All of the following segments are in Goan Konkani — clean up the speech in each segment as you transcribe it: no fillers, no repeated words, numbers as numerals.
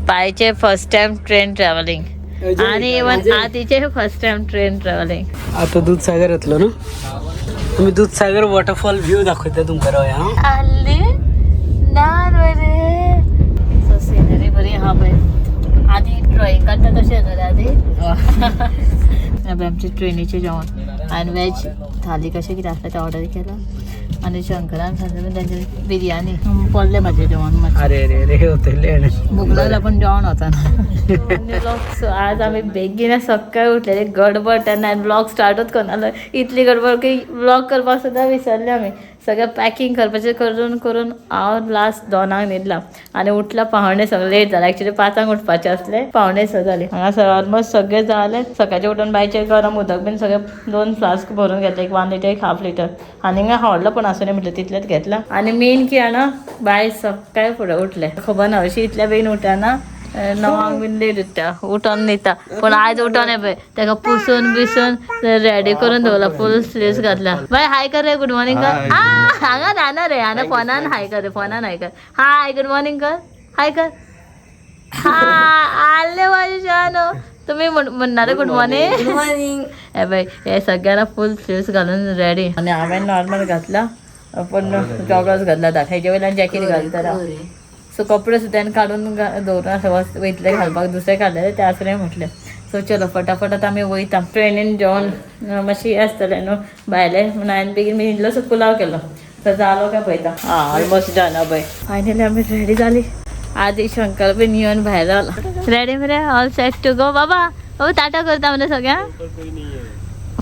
बायचे फर्स्ट टाइम ट्रेन ट्रॅव्हलिंग आणि इवन आधीचे फर्स्ट टाइम ट्रेन ट्रॅव्हलिंग. आता दूधसागर येतलो ना तुम्ही. दूधसागर वॉटरफॉल व्ह्यू दाखवता तुमका रावया हा. आले ना रे. सो सिनरी बरी आहा पळय. आधी ड्रॉइंग काडटा तशें जाता रे आधी. आमचे ट्रेनीचे जेवण आनी वेज थाली कशें कितें आसता तें ऑर्डर केलां आनी शंकरान सांगलें तेंचे बिरयानी. पडलें म्हाजें जेवण मातशें. अरे अरे अरे, होतले. भूक लागल्या पण जेवण होता ना. आज आमी बेगीन सकाळी उठलेले. गडबड तेन्ना ब्लॉग स्टार्टूच करना. इतली गडबड की ब्लॉग करपाक सुद्दां विसरले आमी. सगळें पॅकिंग करपाचें करून करून हांव लास्ट 2 न्हिदलां आनी उठला 6:45. लेट जाला. एक्चुली 5 उठपाचें आसलें, 6:45 जाली. हांगा ऑलमोस्ट सगळें जालें. सकाळचें उठून बायचें गरम उदक बीन सगळें दोन फ्लास्क भरून घेतले, एक 1 लिटर, एक हाफ लिटर. आनी व्हडलो पण आसूं म्हटलें, तितलेंच घेतलां. आनी मेन की जाणा, बाय सकाळी फुडें उठलें. खबर ना, अशी इतल्या बेगीन उठना. 9 बीन लेट उठता, उठोन न्हिता. पण आयज उठोन पळय ताका पुसून बिसून रेडी करून दवरला, फूल स्लीव्स घातला. बाय, हाय कर रे, गुड मॉर्निंग कर. आ हांगा राहणार रे, हांगा फोनान हाय कर रे, फोनान हाय कर. हाय, गुड मॉर्निंग कर, हाय कर. हा आले माझे शानो. तुम्ही म्हणणार गुड मॉर्निंग. मॉर्निंग. हे बाय, हे सगळ्यांना फुल स्लीव्स घालून रेडी आणि हांवें नॉर्मल घातला, पण जॉगर्स घातला. हेजे वयल्यान जॅकेट घालतला. सो कपडे सुद्दां काडून दवरून आसा, वयतले घालपाक. दुसरे काडलेले ते आसले म्हटलें. सो चलो, फटाफट आतां आमी वयता ट्रेनीन. जेवण मातशें हें आसतलें न्हू भायलें, म्हणून हांवें बेगीन बेगीन इल्लोसो पुलाव केलो. तो जालो काय पळयता. आं, ऑलमोस्ट डन. पळय, फायनली आमी रेडी जाली. आदी शंकर बीन येवन भायर रावला. रेडी मरे, ऑल सेट टू गो. बाबा, बाबा, टाटा करता मरे सगळ्यांक.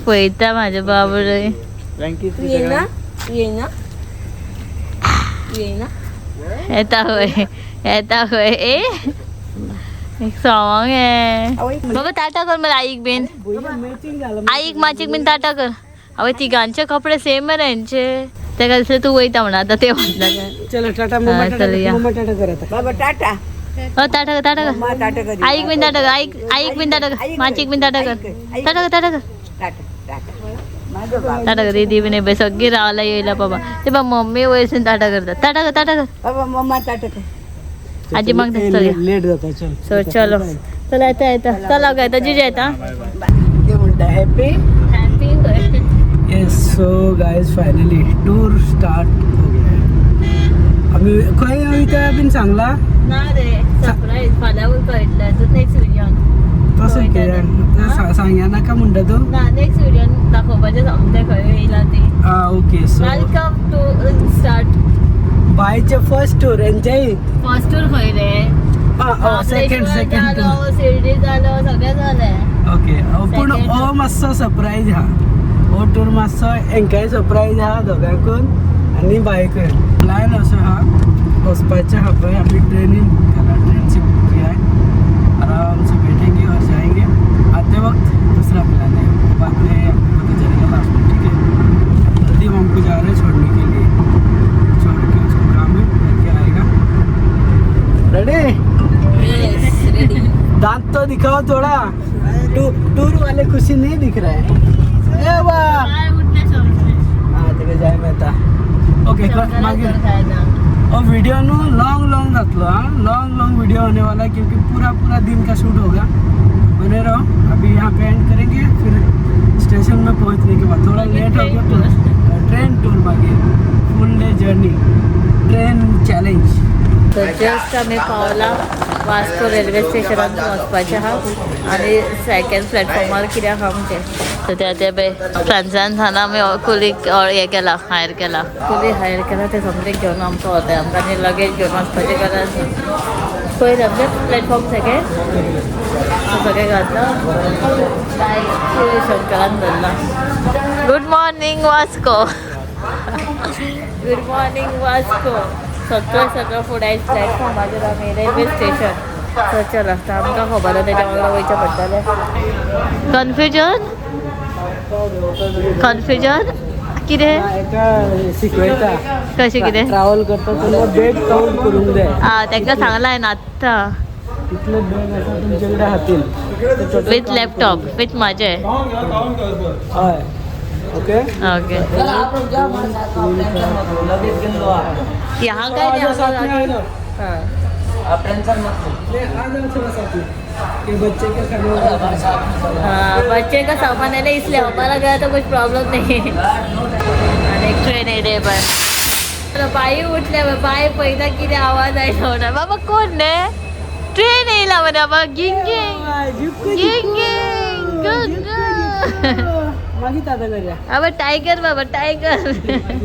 पळयता म्हाजे बाबू रे. तू येईना, तू येईना, तू येईना. येता खंय, येता खंय. ए, एक सॉंग हे. बाबा, टाटा कर मरे आईक बीन. आईक माचीक बीन टाटा कर. आवय, तिगांचे कपडे सेम मरे हेंचे. तेका दिसलें तूं वयता म्हणून, आतां ते वतले. चलो, टाटा. हा, मम्मा. चल या. टाटा, मम्मा, टाटा कर आता. बाबा, टाटा. हो, टाटा कर, टाटा कर. मम्मा, टाटा कर. आईक बीन टाटा कर. आईक, आईक बीन टाटा कर. माचीक बीन टाटा कर. टाटा कर, टाटा कर. टाटा, टाटा माझं बाबा. टाटा कर. दीदी बीन पळय सगळी रावला येयला. बाबा, ते बा मम्मी वयसून टाटा करता. टाटा कर, टाटा कर. बाबा, मम्मा, टाटा कर. आजी मागता, चल या. लेट जाता, चल. सो चलो, चला, येता येता. चला येता, जिजा येता. ते म्हणता happy. Happy. Yes, so guys, finally tour start हो गया है. आम्ही खंय वयता बीन सांगला? ना रे, सरप्राईज. फाल्यां कळटलें तूं नेक्स्ट व्हिडियोन. तशें कितें सांगया नाका म्हणटा तूं? ना, नेक्स्ट व्हिडियोन दाखोवपाचें सांगता खंय येयला ती. आं, okay. So welcome to start. बायचे first tour enjoy. First tour खंय रे? Second, second tour. शिर्डी जालो, सगळें जालें. ओके, पूण Second. हो मातसो सरप्रायज आहा. हो टूर मातसो हेंकाय सरप्रायज आहा, दोगांकून आनी बायकूय. प्लॅन असो आहा, वचपाचें आहा पळय. आमी ट्रेनीन बुक केला, ट्रेन से बुक किया है. आराम से बैठेंगे और जाएंगे. आते वक्त दूसरा प्लान है, बाद में आपको पता चलेगा लास्ट में. ठीक है? प्रदीप हमको जा रहे हैं छोड़ने के लिए. छोड़ के उसको काम है, करके आएगा. रेडी? रेडी. दांत तो दिखाओ थोड़ा. टूर वाले खुशी नहीं दिख रहा है. ए वाह. काय उठले समजले. हाँ, तेका जाय मेळटा. ओके, मागीर और वीडियो नु लॉन्ग लॉन्ग जातलो. हाँ, लॉन्ग लॉन्ग वीडियो होने वाला है, क्योंकि पूरा पूरा दिन का शूट होगा. बने रहो. अभी यहाँ पे एंड करेंगे, फिर स्टेशन में पहुँचने के बाद. थोड़ा लेट हो गया तो ट्रेन टूर बाकी, full day journey, train challenge. तर जस्ट आमी पावला वास्को रेल्वे स्टेशनाक. वचपाचें आहा आनी सेकंड प्लॅटफॉर्मार कितें आहा आमचें. तर त्या ते पळय फ्रांसान थाना आमी कुलीक हें केला, हायर केला, कुली हायर केला. ते सोमतें घेवन आमकां वताय. आमकां आनी लगेज घेवन वचपाची गरज ना. पयर आमचें प्लॅटफॉर्म सेकेंड सगळें घातलां. शंकरान धरला. Good morning Vasco, good morning Vasco. सगळं सगळं फुडें प्लॅटफॉर्माचेर आमी, रेल्वे स्टेशन. सो चल, आतां आमकां खबर आसा तेच्या वांगडा वयचें पडटलें. कन्फ्युजन, कन्फ्युजन कितें? एका शिकयता. कशें कितें? ट्रॅव्हल करता तेन्ना बॅग काउंट करूंक जाय. आं, तांकां सांगलां हांवें आत्तां. कितले बॅग आसा तुमचे कडेन हातीन. विथ लॅपटॉप, विथ म्हाजें. हय, ओके. ओके. यहाँ काय? साथ में आए ना. हाँ. आप टेंशन मत लो। ले आ जाओ थोड़ा साथ में, ये बच्चे का खाना हमारे साथ में चलो। हाँ, बच्चे का सामान है ना, इसलिए हमारा गया तो कुछ प्रॉब्लम नहीं। आणि एक ट्रेन येते पण बाई उठल्या, बाई पळयता कितें आवाज आयलो म्हणून. बाबा कोण रे, ट्रेन येयला मरे बाबा. गिंग गिंग गिंग गिंग गुड गुड. मागीर दादा करूया. बाबा टायगर, बाबा टायगर.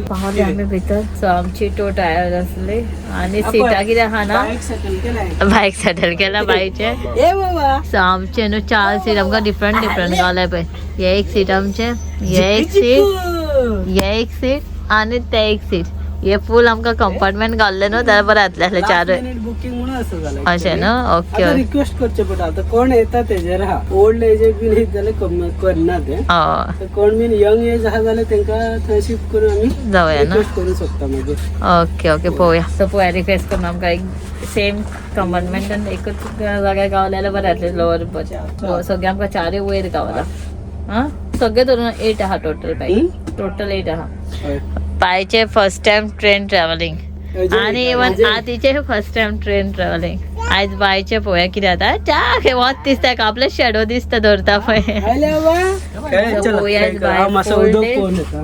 पावले आमी भितर. सो आमची टो टायर आसली आणि सीटा कितें आहा ना. बाईक सेटल केलाय. बायक सेटल केला बायचे. ए बाबा. सो आमचे न्हू चार सीट आमकां डिफरंट डिफरंट गावले पळय. हे एक सीट आमचे, हे एक सीट, हे एक सीट आणि ते एक सीट. हे फूल आमकां कंपार्टमेंट गावल्ले न्हू जाल्यार बरें जातलें आसलें चार. बुकिंग म्हणून असं झालं. अशें न्हू, ओके. आता रिक्वेस्ट करचे पडटा. आता कोण येता तेजेर आहा, ओल्ड एज बीन येत जाल्यार करना ते. हय. तर कोण बीन यंग एज आहा जाल्यार तेंका थंय शिफ्ट करून आमी जावया न्हू. रिक्वेस्ट करूं शकता मागीर. ओके ओके, पळोवया. सो पळोवया, रिक्वेस्ट करून आमकां एक सेम कंपार्टमेंटान एकूच जाग्यार गावलें जाल्यार बरें जातलें. लोवर बर्थ सगळें आमकां चारूय वयर गावला. आं, सगळें धरून एट आहा टोटल बाय, टोटल एट आहा. हय. बायचे फर्स्ट टायम ट्रेन ट्रॅव्हलिंग आणि इवन अजय. आतीचे फर्स्ट टायम ट्रेन ट्रॅव्हलिंग. आयज बायचे पळोवया कितें जाता. च्या वत दिसता का आपले शेडो दिसता धरता पळय. आयले बाबा. काय, So, चला, पळोवया काय आज करा. बाय हांव मातसो full उदक day. पळोवन येता.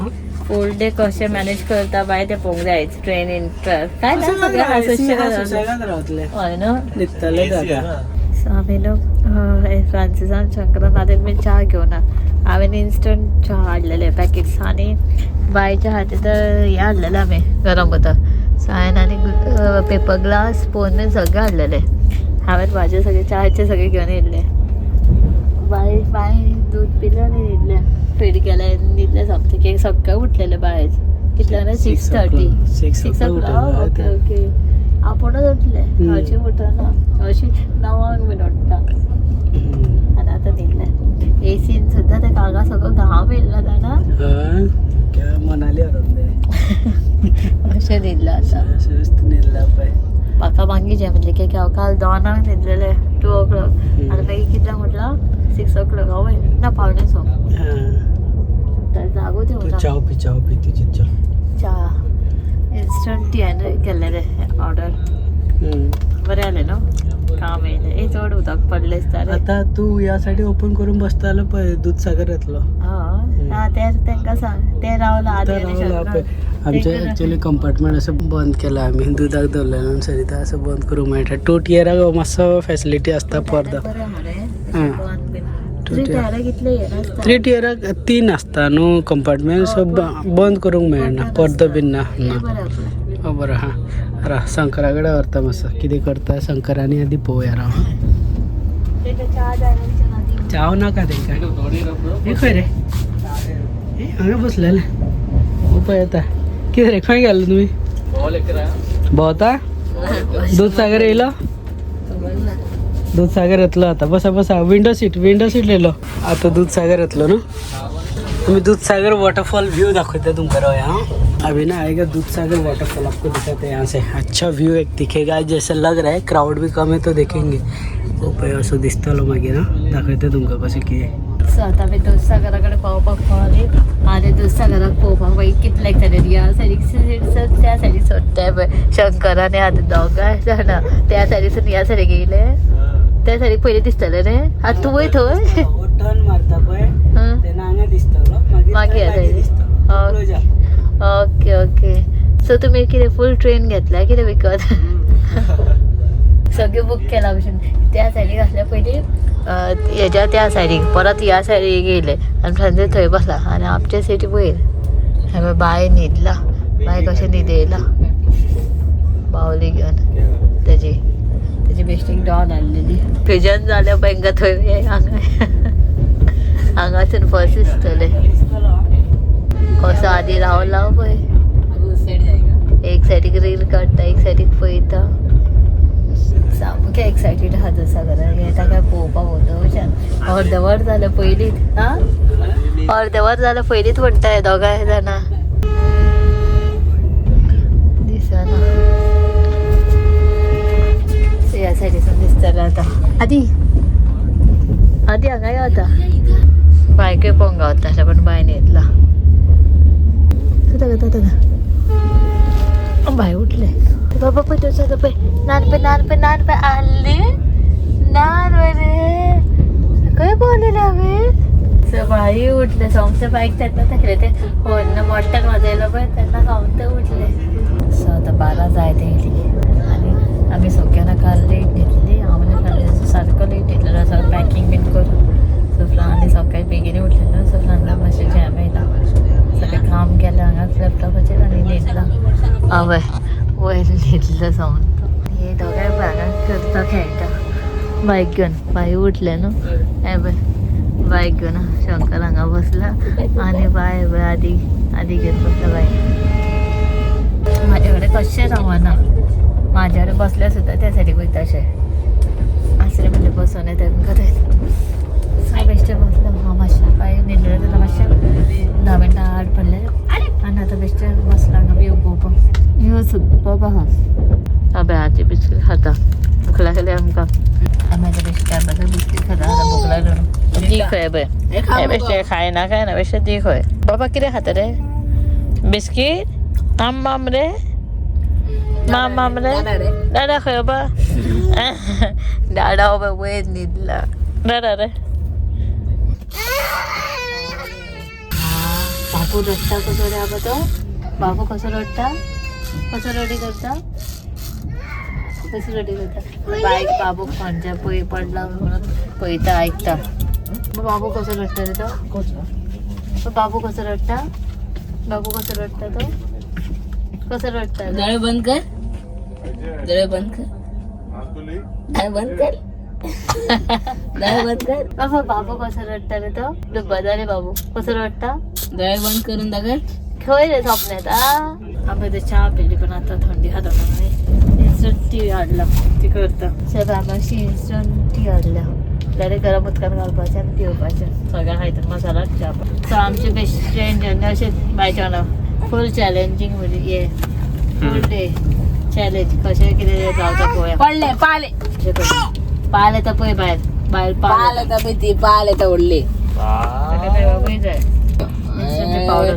फूल डे कशें मॅनेज करता बाय ते पळोवंक जाय. ट्रेनीन काय ना सगळें AC आहा, सुशेगाद. सुशेगाद रावतले. हय न्हू. न्हिदतले ते आतां. सो आमी न्हू फ्रांसिसान शंकरान आनी मी च्या घेवना. हांवें इन्स्टंट च्या हाडलेले पॅकेट्स आनी बायच्या हाती तर हें हाडलेलें आमी गरम उदक. सो हांवें आनी पेपर ग्लास स्पून बीन सगळें हाडलेलें. हांवें म्हाजे सगळे च्याचे सगळे घेवन येयल्ले. बाय बाय दूद पिलें आनी न्हिदलें. फीड केलें, न्हिदलें सोमतें. की सकाळीं उठलेलें बाय कितल्यांक रे? 6:30. Six 6 o'clock o'clock. उठलें. ओके ओके, आपुणूच उठलें. हरशीं उठना, हरशीं 9 अंक बीन उठता. आनी आतां न्हिदलें. एसीन सुद्दां ते हांगा सगळो घाम येयल्लो जाणा. हय, काय मनाली व्हरोन दे. अशें न्हिदलां आतां. सुस्त न्हिदला पळय. म्हाका मागीर जें म्हणजे की हांव काल 2 अंक न्हिदलेलें, 2 o'clock. आनी मागीर कितल्यांक उठलां? 6 o'clock. हांव ना 5:45. हां. तर जागो तूं येवना. च्याव पी, च्याव पी तुजी च्या. च्या इन्स्टंट टी हांवें केल्लें रे ऑर्डर. बरें जालें न्हू, काम येयलें. ए चड उदक पडलें दिसता रे. आता तू या सायडीन ओपन करून बसता जाल्यार पळय दूधसागर येतलो. हय, आं ते तांकां सांग, ते रावला आदी तर आनी रावला शंकर. पळय. आमचे एक्चुअली कंपार्टमेंट असं बंद केलं आम्ही, दुधाक दवरलें न्हू सरिता, असं बंद करूंक मेळटा. टू टियराक मातसो फॅसिलिटी आसता पडदा. बरें मरे. हां. बंद बीन. Two three tier. टियराक कितले हे नासता. थ्री टियराक तीन आसता न्हू कंपार्टमेंट, सो बंद करूंक मेळना, पडदो बीन ना. ते ना. बरें आपलें. हो बरं हां, रा शंकरा कडेन व्हरता मातसो. कितें करता शंकरानी आदी पळोवया, राव हां. तेका च्या जाय म्हणचे आदी. चाव नाका तेंकां. हे खंय रे, हे हांगा बसलेले. हो पळय येता. कितें रे, खंय गेले तुमी? भोंवता? दूधसागर येयलो? दूधसागर येतलो आता. बसा बसा, विंडो सीट, विंडो सीट येयलो आता. दूधसागर येतलो न्हू. तुम्ही दूधसागर वाटरफॉल व्यू दाखवते तुमका रोया. हाँ, अभी ना आएगा दूधसागर वाटरफॉल, आपको दिखाते हैं यहाँ से. अच्छा व्यू एक दिखेगा जैसे लग रहा है. क्राउड भी कम है तो देखेंगे. हो पळय असो दिसतलो मागीर. हां, दाखयता तुमकां कशें कितें. सो आतां आमी दूधसागरा कडेन पावपाक पावली आनी दूधसागराक पळोवपाक मागीर कितले जाणां ह्या सायडीक सीट, त्या सायडीक सोडटाय पळय. शंकर आनी आतां दोगांय जाणां त्या सायडीसून ह्या सायडीक येयले. त्या सायडीक पयलीं दिसतलें रे आतां तूंय थंय. हो टर्न मारता पळय हं. तेन्ना हांगा दिसतलो मागीर मागीर थंय लागीं येता. दिसतलो. ओके. पळोवया. ओके ओके, सो तुमी कितें फूल ट्रेन घेतल्या कितें विकत? सगळें बूक केला भशेन. त्या सायडीक आसल्या पयलीं हेज्या त्या सायडीक, परत ह्या सायडीक येयले आनी फ्रांसीस थंय बसला आनी आमचे सिटी वयर. हांवें बाय न्हिदला, बाय कशें न्हिदयला बावली घेवन. तेजी तेजी बेश्टीक डॉन हाडलेली. फ्युजन जालें पळय हांगा थंय हांगा हांगासून फर्स्ट दिसतलें. कसो आदी रावला पळय. एक सायडीक रील काडटा, एक सायडीक पळयता. सामकें एक्सायटेड आहा दूधसागराक येता काय पळोवपाक. वचून अर्दें वर जालें पयलींच. आं, अर्दें वर जालें पयलींच म्हणटा दोगांय जाणां. दिसना ह्या सायडीसून दिसतलें आतां. आदी आदी हांगा यो आतां. बायकूय पळोवंक गावता आसलें पूण बाय न्हिदला. ताका ताका. भाई उठले. बाबा पळय तो पळय, नान पळय, नान पळय, नान पळय आले नान रे, खंय पावलेले आमी. सो भाई उठले सोमते, बायक तेन्ना थकले ते होर्न मोठ्यान वाजयलो पळय तेन्ना सोमते उठले. सो आतां 12 जायत येयली आनी आमी सगळ्यांना काल लेट न्हिदली. हांव आनी सारको लेट न्हिदलेलो, सगळें पॅकिंग बीन करून. सो आनी सकाळी बेगीन उठलेलो. सो फ्रांदा मातशें जॅम येयला, सगळें काम केलें हांगाच लॅपटॉपाचेर आनी न्हिदला. हय वयर न्हिदलो समतो. हे दोगांय पळय हांगा करता खेळटा बायक घेवन. बाई उठलें न्हू, हे पळय बायक घेवन शंकर हांगा बसला आनी बाय पळय आदी आदी घेवन बसला. बाय म्हाजे कडेन कशें रावना, म्हाज्या कडेन बसल्यार सुद्दां त्या सायडीक वयता अशें आसलें म्हणजे बसून येता तांकां तें. बेश्टें बसलें हांव, मातशें पांय न्हिदलें तेन्ना मातशें 10 मिनटां आड पडलें आनी आतां बेश्टें बसलां हांगा व्यू पळोवपाक. व्यू सुपर आहा. अबे आजी बिस्कीट खाता, भूक लागली आमकां. आमी आतां बेश्टे आतां बिस्कीट खाता, आतां भूक लागली म्हणून. दी खंय पळय हे बेश्टे खायना खायना बेश्टे दी खंय. बाबा कितें खाता रे? बिस्कीट आम माम रे, माम माम रे. दादा खंय बाबा? दादा बाबा वयर न्हिदला. दादा रे बाबू रडटा कसो रे आबा तो? बाबू कसो रडटा, कसो रडी करता, कसो रडी करता. बायक बाबू खंयच्या पळय पडला म्हणून पळयता आयकता. बाबू कसो रडटा रे तो? बाबू कसो रडटा, बाबू कसो रडटा तो, कसो रडटा? डोळे बंद कर, डोळे बंद कर, डोळे बंद कर, डोळे बंद कर. बाबा बाबू कसो रडटा रे तो? डुब्बा रे बाबू कसो रडटा? डोळे बंद करून दाखल. खंय रे स्वप्नात. आमी आतां च्या पिली, पण आतां थंडी खाता म्हणून इन्स्टंट टी हाडला, ती करता. साहेब आमी अशी इन्स्टंट टी हाडल्या, डायरेक्ट गरम उदकान घालपाचें आनी पिवपाचें. सगळें खायता मसाला च्या. सो आमचे बेस्ट फ्रेंड जर्नी अशें बायच्या वांगडा फूल चॅलेंजींग, म्हणजे हे फूल डे चॅलेंज कशें कितें जावता पळोवया. पडले पाले. अशें करून पाल येता पळय भायर, भायर पाल पाल येता. येता पळय, ती पाल येता व्हडली. ताका पिवपाकूय जाय इन्स्टंट पावडर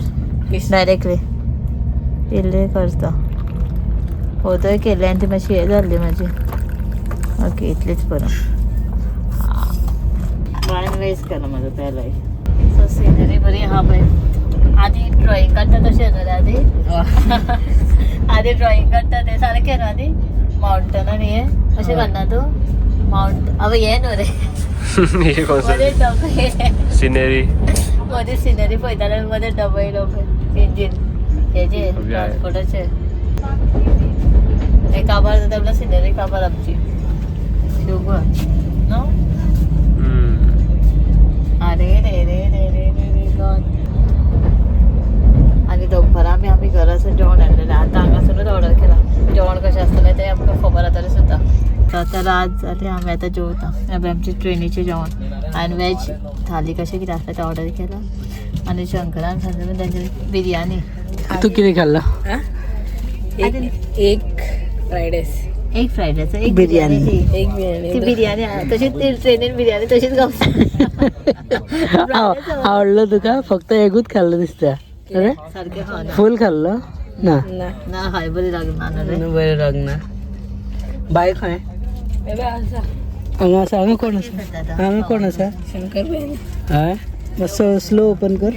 डायरेक्टली इल्ले करता. होतोय केले आनी ती मातशी हें जाल्ली म्हाजी. ओके इतलीच बरो बायन वेस्ट केला म्हाजो पेलोय. सो सिनरी बरी आहा पळय. आदी ड्रॉइंग काडटा तशें न्हू रे आदी? आदी ड्रॉइंग काडटा तें सारकें न्हू? आदी मावंटन आनी हें अशें काडना तूं मावंट? आवय हें न्हू रे. ये कौन सा? मदें डबे सीनरी. मदें सिनरी पळयताले, मदें डबो येयलो पळय इंजीन हेजे ट्रान्सपोर्टाचे. हे काबार जाता म्हणल्यार सिनरी काबार आमची शुगर न्हू. अरे रे रे रे रे रे रे गॉड. आनी दनपारां आमी आमी घरासून जेवण हाडलेलें, आतां हांगासरूच ऑर्डर केलां. जेवण कशें आसतलें तें आमकां खबर जातलें सुद्दां. आतां रात जाली, आमी आतां जेवता. आमी आमचें ट्रेनीचें जेवण आनी वेज थाली कशें कितें आसलें तें ऑर्डर केलां. आनी शंकरान सांगलें तेंचे बिरयानी. तू कितें खाल्लो? एक फ्रायड राईस, एक फ्रायड रायस, एक बिर्याणी. बिर्याणी. एक बिर्याणी. ती बिर्याणी तशीच ती ट्रेनीन बिर्याणी तशीच गावता. आवडलो तुका? फक्त एकूच खाल्लो दिसता. अरे सारकें खावना. फूल खाल्लो ना? ना. ना हाय बरी लागना न्हू रे. बरें लागना. बाय खंय हांगा आसा? हांगा कोण आसा? हांगा कोण आसा? शंकर भाई. हय मातसो स्लो ओपन कर.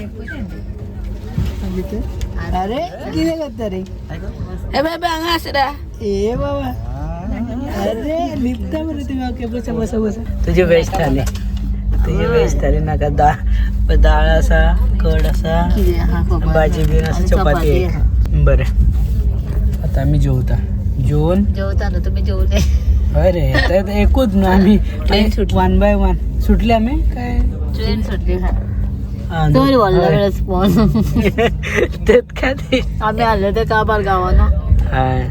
अरे कितें करता रे? हे बाय हांगा आसा रे. ए बाबा, अरे लिपता मरे तुम्ही. ओके बसा बसा बसा. तुझी वेज थाली, तुझी वेज थाली नाका. दाळ दाळ आसा, कड आसा, कितें आहा खबर ना. भाजी बीन आसा, आनी चपाती आहा. एक. बरें आतां आमी जेवता, जेवन जेवता न्हू तुमी जेवले? हय रे, ते एकूच न्हू आमी. ट्रेन सुटली. वन बाय वन सुटले आमी काय? ट्रेन सुटली. हा, चड व्हडलो हय. रेस्पॉन्स. तेच खातीर आमी हाडले ते काबार गांवान. हय,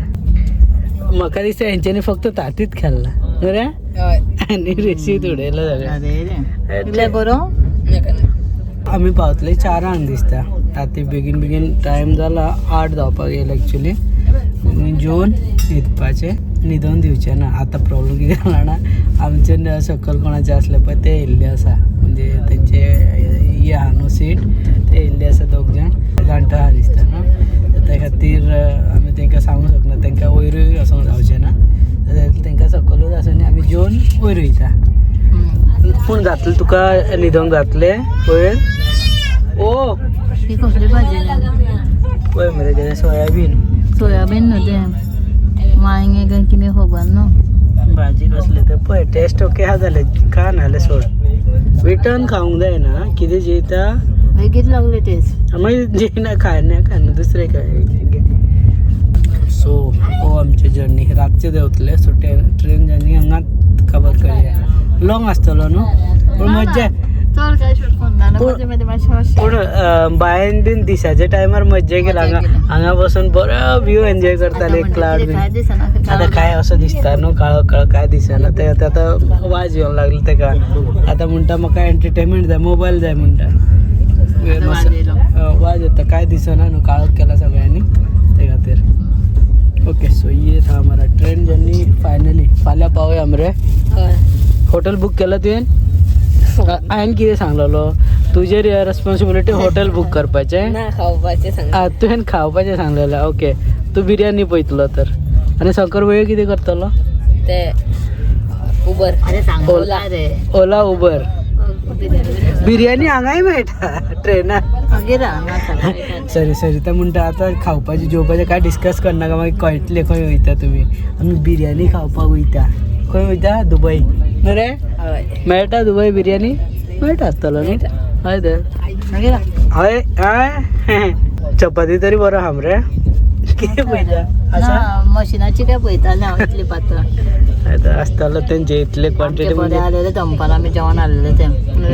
म्हाका दिसता हेंच्यांनी फक्त तातीत खाल्लां न्हू रे, हय. आनी रेशीत उडयला सगळें. अरे रे इतलें बरो. नाका ना. आमी पावतले 4 दिसता. ताती बेगीन बेगीन टायम जाला, 8 जावपाक येयला एक्चुली. जेवन न्हिदपाचें, न्हिदोन दिवचें ना. आतां प्रॉब्लम कितें जाला जाणा, आमचे सकयल कोणाचे आसले पळय ते येयल्ले आसा, म्हणजे तेंचे हे आहा न्हू सीट, ते येयल्ले आसा दोग जाण, जाणटे आहा दिसता न्हू. त्या खातीर आमी तांकां सांगूंक शकना, तांकां वयरूय वचोंक जावचें ना. तांकां सकलूच आसा आनी आमी जेवन वयर वयता. पूण जातलें तुका न्हिदोंक जातलें वयर? ओ ही कसली भाजी? पळय मरे कितें सोयाबीन. सोयाबीन न्हू तें, वांयगें काय कितें खबर ना. भाजी कसली ते पळय. टेस्ट ओके आहा जालें, खा नाजाल्यार सोड. विटन खावंक जायना कितें जेयता. बेगीत लागली टेस्ट. मागीर जेयना, खायना खायना दुसरें काय. सो हो आमची जर्नी रातचे देंवतले. सो ट्रेन जर्नी हांगाच खबर करूया. लॉंग आसतलो न्हू, पूण मज्जा. चड काय शूट करना. पूण- मदीं मदीं मातशें मातशें. पूण बायन बीन दिसाच्या टायमार मज्जा केला. हांगा हांगा बसून बरो व्यू एन्जॉय करताले, क्लाउड बीन. काय दिसना. आता काय असं दिसता न्हू, काळो काळो काय दिसना. ते आतां आतां वाज येवंक लागलो तेका. आतां म्हणटा म्हाका एंटरटेनमेंट जाय, मोबायल जाय म्हणटा. वाज येयलो. वाज येता, काय दिसना न्हू, काळोख केला सगळ्यांनी ते खातीर. ओके, सो ये था हमारा ट्रेन जर्नी. फायनली फाल्यां पावया मरे. हय. हॉटेल बूक केलं तुवें? हांवें कितें सांगलेलो, तुजेर रेस्पॉन्सिबिलिटी हॉटेल बूक करपाचें. ना, खावपाचें सांग. आ, तुवें खावपाचें सांगलेलें. ओके, तूं बिरयानी पळयतलो तर. आनी शंकर भैया कितें करतलो? ते उबर. अरे सांगला रे. ओला उबर. बिरयानी हांगाय मेळटा ट्रेनार. मागीर हांगा. सॉरी सॉरी, ते म्हणटा आतां खावपाचें जेवपाचें काय डिस्कस करनाका, मागीर कळटलें खंय वयता तुमी. आमी बिरयानी खावपाक वयता. खंय वयता? दुबय न्हू रे? हय. मेळटा दुबय बिरयानी? मेळटा आसतलो न्हू? हय तर. मागीर. हय हय, चपाती तरी बरो आहा मरे. कितें पळयता आसा? मशिनाची काय पळयतालें हांव इतली पातळ. हय तर आसतलो तेंचे इतले क्वॉन्टिटी. आमचें बरें म्हणजे आलेलें दनपारां आमी जेवण आलेलें तें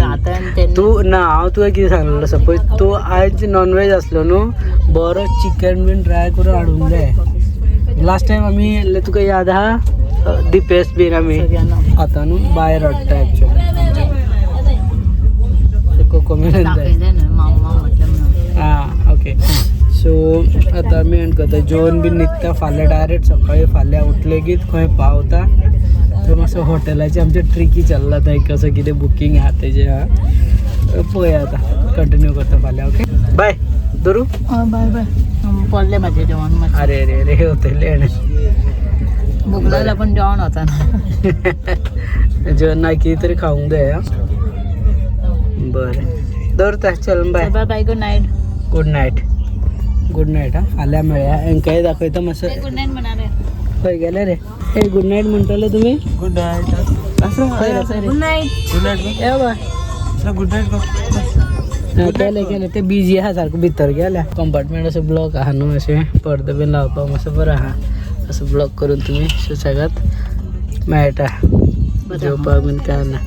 आतां तेन्ना. तूं ना, हांव तुका कितें सांगलेलो, सपोज तूं आयज नॉन वेज आसलो न्हू, बरो चिकन बीन ट्राय करून हाडूंक जाय. लास्ट टायम आमी येयल्ले तुका याद आहा, दिपेस बीन आमी. सगळ्यांना. आतां न्हू बाय रडटा एक्चुअली कोकोमेलन जाय. दाखयलें न्हू मामा म्हटलें म्हणून. आं ओके, सो आतां आमी एंड करता. जेवन बीन न्हिदता. फाल्यां डायरेक्ट सकाळी फाल्यां उठलेगीत खंय पावता तर मातसो हॉटेलाचे आमचे ट्रिकी चल्ला थंय, कसो कितें बुकींग आहा तेजें आहा. पळया आतां, कंटिन्यू करता फाल्यां. ओके, बाय दरू. बाय बाय. पडलें म्हाजें जेवण मातशें. अरे अरे अरे, होतले. भूक लागल्या पण जेवण वचना. जेवण ना, कितें तरी खावंक जाय. आं बरें, दवरता, चल bye. Bye bye, good night. Good night, good night. आं फाल्यां मेळया. हेंकाय दाखयता मातसो. गुड नायट म्हणा रे. खंय गेले रे? ए, गुड नायट म्हणटले तुमी? Good night. खंय रे, खंय रे? Good night. Good night. ये बाय. Good night. केले केले, ते बिजी आहा सारको, भितर गेल्या. कंपार्टमेंट असो ब्लॉक आहा न्हू, अशें पडदो बीन लावपाक मातसो बरो आहा. असो ब्लॉक करून तुमी सुसेगाद मेळटा जेवपाक बीन काय ना.